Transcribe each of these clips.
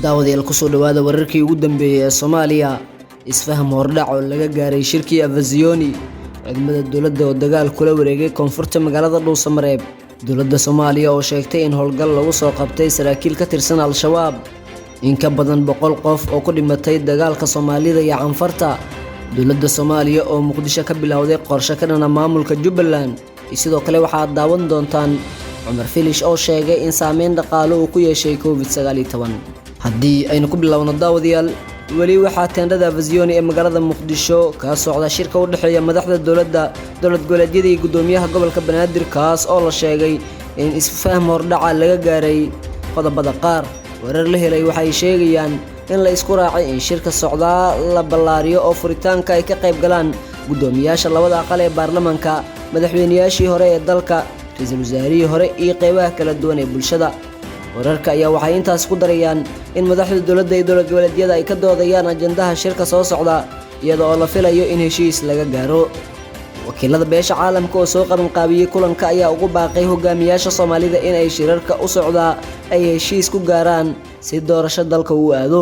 Daawadayaal, kusoo dhawaada wararkii ugu dambeeyay ee Soomaaliya. Isfaham hordhac oo laga gaaray shirkii Afasiyooni. Ciidamada dowladda oo dagaal kula wareegay koonfurta magaalada Dhuusamareeb. Dowladda Soomaaliya oo sheegtay in howlgal lagu soo qabtay saraakiil ka tirsan Al-Shabaab. In ka badan 100 qof oo ku dhimatay dagaalka Soomaalida iyo Canfarta. Dowladda Soomaaliya oo Muqdisho ka bilowday qorshe ka dhana maamulka Jubbaland. Sidoo kale waxaad daawan doontaan Cumar Filish oo sheegay in saameyn dhaqaale uu ku yeeshay COVID-19. Haddii aynu ku bilowno, daawadayaal, weli waxaa teendhada Afasiyooni ee magaalada Muqdisho ka socda shirka u dhexeeya madaxda dowladda, dowlad goboleedyada iyo guddoomiyaha gobolka Banaadir, kaas oo la sheegay in isfaham hordhaca laga gaaray qodobada qaar. Warar la helay waxay sheegayaan in la isku raacay in shirka socdaa la ballaariyo oo furitaanka ay ka qayb galaan guddoomiyaasha labada aqal ee baarlamaanka, madaxweynayaashii hore ee dalka, ra-iisul wasaarihii hore iyo qeybaha kala duwan ee bulshada. Wararka ayaa waxay intaas ku darayaan in madaxda dowladda iyo dowlad goboleedyada ay ka doodayaan ajandaha shirka soo socda, iyada oo la filayo in heshiis laga gaaro. Wakiilada beesha caalamka oo soo qabanqaabiyey kulanka ayaa ugu baaqay hogaamiyaasha Soomaalida in ay shirarka u socdaa ay heshiis ku gaaraan si doorasho dalka uu aado.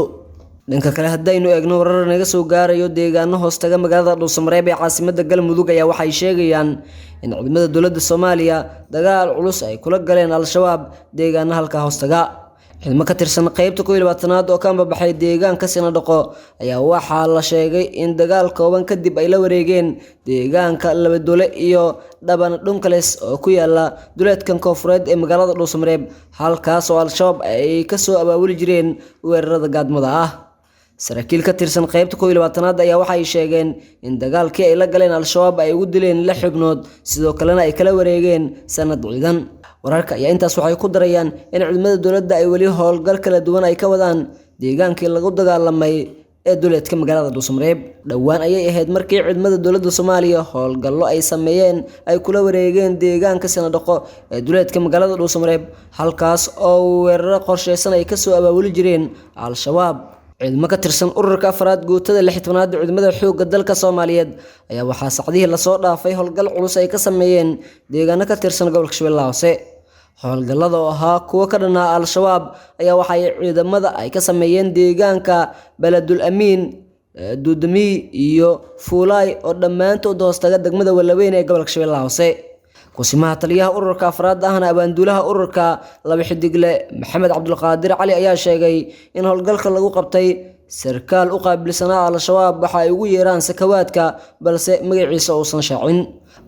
Dhanka kale, haddaynu eegno warar naga soo gaarayo deegaano hoostaga magaalada Dhuusamareeb ee caasimadda Galmudug, ayaa waxay sheegayaan in ciidamada dowladda Soomaaliya dagaal culus ay kula galeen Al-Shabaab deegaano halkaa hoostaga. Ciidamo ka tirsan qeybta 21aad oo ka ambabaxay deegaanka Sinadhaqo ayaa waxaa la sheegay in dagaal kooban kadib ay la wareegeen deegaanka Labadule iyo Dhaban Dhunkales oo ku yaala duleedkan koonfureed ee magaalada Dhuusamareeb, halkaas oo Al-Shabaab ay kasoo abaabuli jireen weerarada gaadmada ah. Saraakiil ka tirsan qeybta 21aad ayaa waxay sheegeen in dagaalkii ay la galeen Al-Shabaab ay ugu dileen lix xubnood, sidoo kalena ay kala wareegeen sanad ciidan. Wararka ayaa intaas waxay ku darayaan in ciidamada dowladda ay weli howlgal kala duwan ay ka wadaan deegaankii lagu dagaalamay ee duleedka magaalada Dhuusamareeb. Dhowaan ayay ahayd markii ciidamada dowladda Soomaaliya howlgallo ay sameeyeen ay kula wareegeen deegaanka Sanadhaqo ee duleedka magaalada Dhuusamareeb, halkaas oo weeraro qorsheysan ay kasoo abaabuli jireen Al-Shabaab. Ciidamo ka tirsan ururka afraad guutada 16aad ciidamada xoogga dalka Soomaaliyeed ayaa waxaa sacdihii lasoo dhaafay howlgal culus ay ka sameeyeen deegaano ka tirsan gobolka Shabeellaha Hoose. Howlgallada oo ahaa kuwo ka dhanaa Al-Shabaab ayaa waxay ciidamada ay ka sameeyeen deegaanka Baladul Amiin, Duudamiy iyo Fuulaay oo dhammaantood hoostaga degmada Walaweyn ee gobolka Shabeellaha Hoose. Kusimaha taliyaha ururka afraad ahna abaanduulaha ururka laba xidigle Maxamed Cabdulqaadir Cali ayaa sheegay in howlgalka lagu qabtay sarkaal u qaabilsanaa Al-Shabaab waxa ay ugu yeeraan sakawaadka, balse magaciisa uusan shaacin.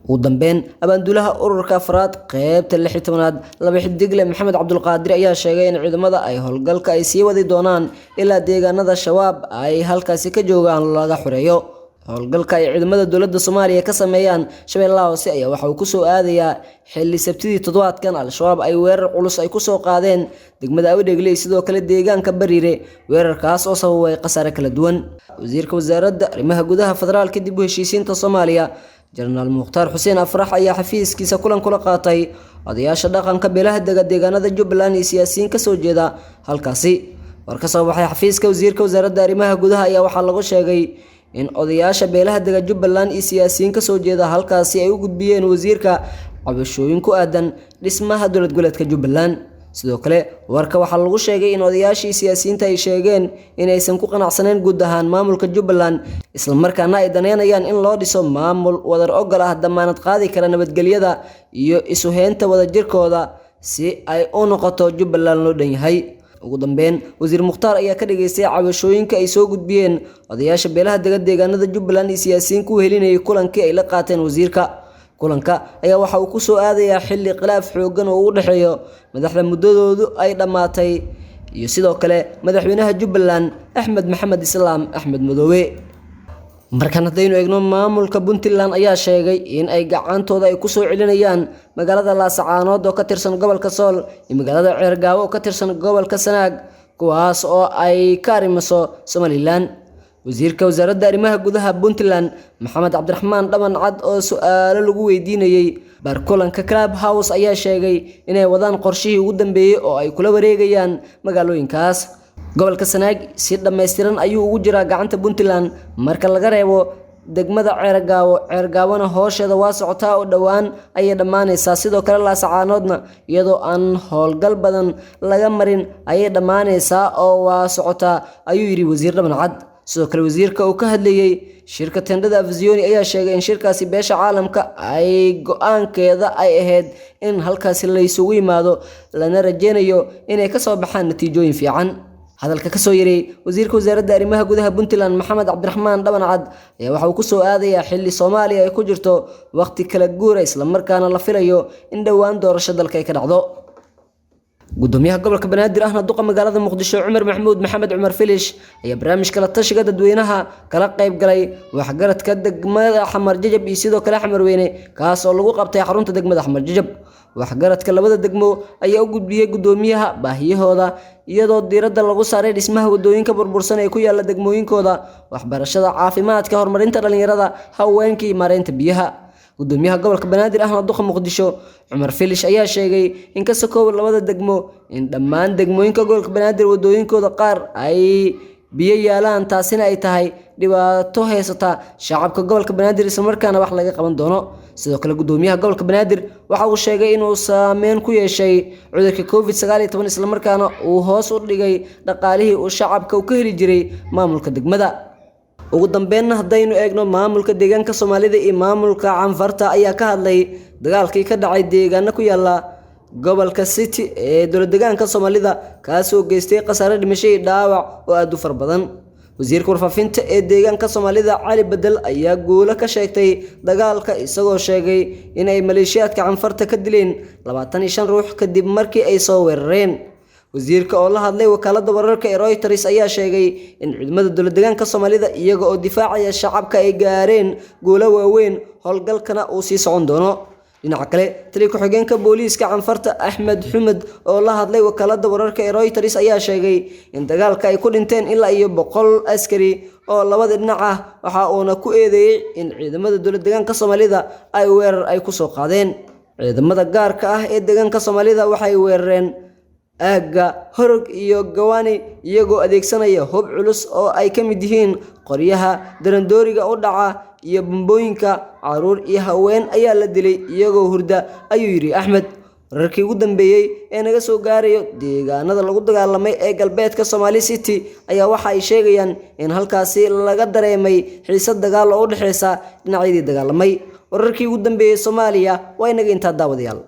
Ugu dambeyn, abaanduulaha ururka afraad qeybta 16aad laba xidigle Maxamed Cabdulqaadir ayaa sheegay in ciidamada ay howlgalka ay sii wadi doonaan ilaa deegaanada Shabaab ay halkaasi ka joogaan laga xoreeyo. Howlgalka ay ciidamada dowladda Soomaaliya ka sameeyaan Shabeellaha Hoose ayaa waxa uu kusoo aadayaa xilli Sabtidii toddobaadkan Al-Shabaab ay weerar culus ay kusoo qaadeen degmada Awdheegle, sidoo kale deegaanka Bariire, weerarkaas oo sababay khasaare kala duwan. Wasiirka wasaaradda arrimaha gudaha, federaalka, dib u heshiisiinta Soomaaliya, Jenaraal Mukhtaar Xuseen Afrax, ayaa xafiiskiisa kulan kula qaatay odayaasha dhaqanka beelaha dega deegaanada Jubbaland iyo siyaasiyiin kasoo jeeda halkaasi. War ka soo baxay xafiiska wasiirka wasaaradda arrimaha gudaha ayaa waxaa lagu sheegay in odayaasha beelaha dega Jubbaland iyo siyaasiyiin kasoo jeeda halkaasi ay u gudbiyeen wasiirka cabashooyin ku aadan dhismaha dowlad goboleedka Jubbaland. Sidoo kale warka waxaa lagu sheegay in odayaashii siyaasiyiinta ay sheegeen inaysan ku qanacsaneyn guud ahaan maamulka Jubbaland, islamarkaana ay daneynayaan in loo dhiso maamul wadar ogol ah, damaanad qaadi kara nabadgelyada iyo isu heynta wadajirkooda, si ay u noqoto Jubbaland loo dhan yahay. Ugu dambeyn, wasiir Mukhtaar ayaa ka dhageystay cabashooyinka ay soo gudbiyeen odayaasha beelaha dega deegaanada Jubbaland iyo siyaasiyiin ku helinayay kulankii ay la qaateen wasiirka. Kulanka ayaa waxa uu kusoo aadayaa xilli khilaaf xooggan oo u dhexeeyo madaxda muddadoodu ay dhammaatay iyo sidoo kale madaxweynaha Jubbaland, Axmed Maxamed Islaam, Axmed Madoobe. Markan haddaynu eegno, maamulka Puntland ayaa sheegay in ay gacantooda ay kusoo celinayaan magaalada Laasacaanood oo ka tirsan gobolka Sool iyo magaalada Ceergaabo oo ka tirsan gobolka Sanaag, kuwaas oo ay ka arrimiso Somaliland. Wasiirka wasaaradda arrimaha gudaha Puntland, Maxamed Cabdiraxmaan Dhaban Cad, oo su-aalo lagu weydiinayey barkulanka Club House, ayaa sheegay inay wadaan qorshihii ugu dambeeyey oo ay kula wareegayaan magaalooyinkaas. Gobolka Sanaag si dhammaystiran ayuu ugu jiraa gacanta Puntland marka laga reebo degmada Ceergaabo, Ceergaabona hoosheeda waa socotaa oo dhowaan ayay dhammaanaysaa. Sidoo kale Laasacaanoodna iyadoo aan howlgal badan laga marin ayay dhammaanaysaa oo waa socotaa, ayuu yidhi wasiir Dhabancad. Sidoo kale wasiirka uu ka hadlayey shirka tendhada Afisyooni ayaa sheegay in shirkaasi beesha caalamka ay go-aankeeda ay ahayd in halkaasi la isugu yimaado, lana rajeynayo inay kasoo baxaan natiijooyin fiican. Hadalka kasoo yaray wasiirka wasaaradda arrimaha gudaha Puntland Maxamed Cabdiraxmaan Dhabancad ayaa waxa uu kusoo aadayaa xilli Soomaaliya ay ku jirto waqti kala guura, islamarkaana la filayo in dhowaan doorasho dalka ay ka dhacdo. Gudoomiyaha gobolka Banaadir ahna duqa magaalada Muqdisho Cumar Maxamuud Maxamed Cumar Filish ayaa barnaamijka la tashiga dadweynaha kala qayb galay waxgaradka degmada Xamar Jajab iyo sidoo kale Xamar Weyne, kaas oo lagu qabtay xarunta degmada Xamar Jajab. Waxgaradka labada degmo ayaa u gudbiyey gudoomiyaha baahiyahooda, iyadoo diiradda lagu saaray dhismaha wadooyinka burbursan ee ku yaala degmooyinkooda, waxbarashada, caafimaadka, horumarinta dhalinyarada, haweenka iyo maareynta biyaha. Gudoomiyaha gobolka Banaadir ahna duqa Muqdisho Cumar Filish ayaa sheegay in ka sokooba labada degmo in dhammaan degmooyinka gobolka Banaadir wadooyinkooda qaar ay biyo yaalaan, taasina ay tahay dhibaato haysata shacabka gobolka Banaadir, islamarkaana wax laga qaban doono. Sidoo kale gudoomiyaha gobolka Banaadir waxa uu sheegay inuu saameyn ku yeeshay cudurka COVID-19, islamarkaana uu hoos u dhigay dhaqaalihii uu shacabka ka heli jiray maamulka degmada. Ugu dambeynna haddaynu eegno, maamulka deegaanka Soomaalida iyo maamulka Canfarta ayaa ka hadlay dagaalkii ka dhacay deegaano ku yaala gobolka City ee dowlad deegaanka Soomaalida, kaasoo geystay khasaare dhimasho iyo dhaawac oo aad u fara badan. Wasiirka warfaafinta ee deegaanka Soomaalida Cali Bedel ayaa guulo ka sheegtay dagaalka, isagoo sheegay in ay maleeshiyaadka Canfarta ka dileen 25 ruux kadib markii ay soo weerareen. Wasiirka oo la hadlay wakaaladda wararka ee Reuters ayaa sheegay in ciidamada dowlad deegaanka Soomaalida iyaga oo difaacaya shacabka ay gaareen guulo waaweyn, howlgalkana uu sii socon doono. Dhinaca kale, taliya ku-xigeenka booliiska Canfarta Axmed Xumed oo la hadlay wakaaladda wararka ee Reuters ayaa sheegay in dagaalka ay ku dhinteen ilaa iyo 100 askari oo labada dhinac ah, waxa uuna ku eedeeyey in ciidamada dowlad deegaanka Soomaalida ay weerar ay ku soo qaadeen. Ciidamada gaarka ah ee deegaanka Soomaalida waxay weerareen aagga Horog iyo Gawaani iyagoo adeegsanaya hub culus oo ay ka mid yihiin qoryaha darandooriga u dhaca iyo bambooyinka. Caruur iyo haween ayaa la dilay iyagoo hurda, ayuu yidhi Axmed. Wararkii ugu dambeeyey ee naga soo gaarayo deegaanada lagu dagaalamay ee galbeedka Somali City ayaa waxa ay sheegayaan in halkaasi laga dareemay xiisad dagaal oo u dhexeysa dhinacyadii dagaalamay. Wararkii ugu dambeeyey Soomaaliya waa inaga intaa, daawadayaal.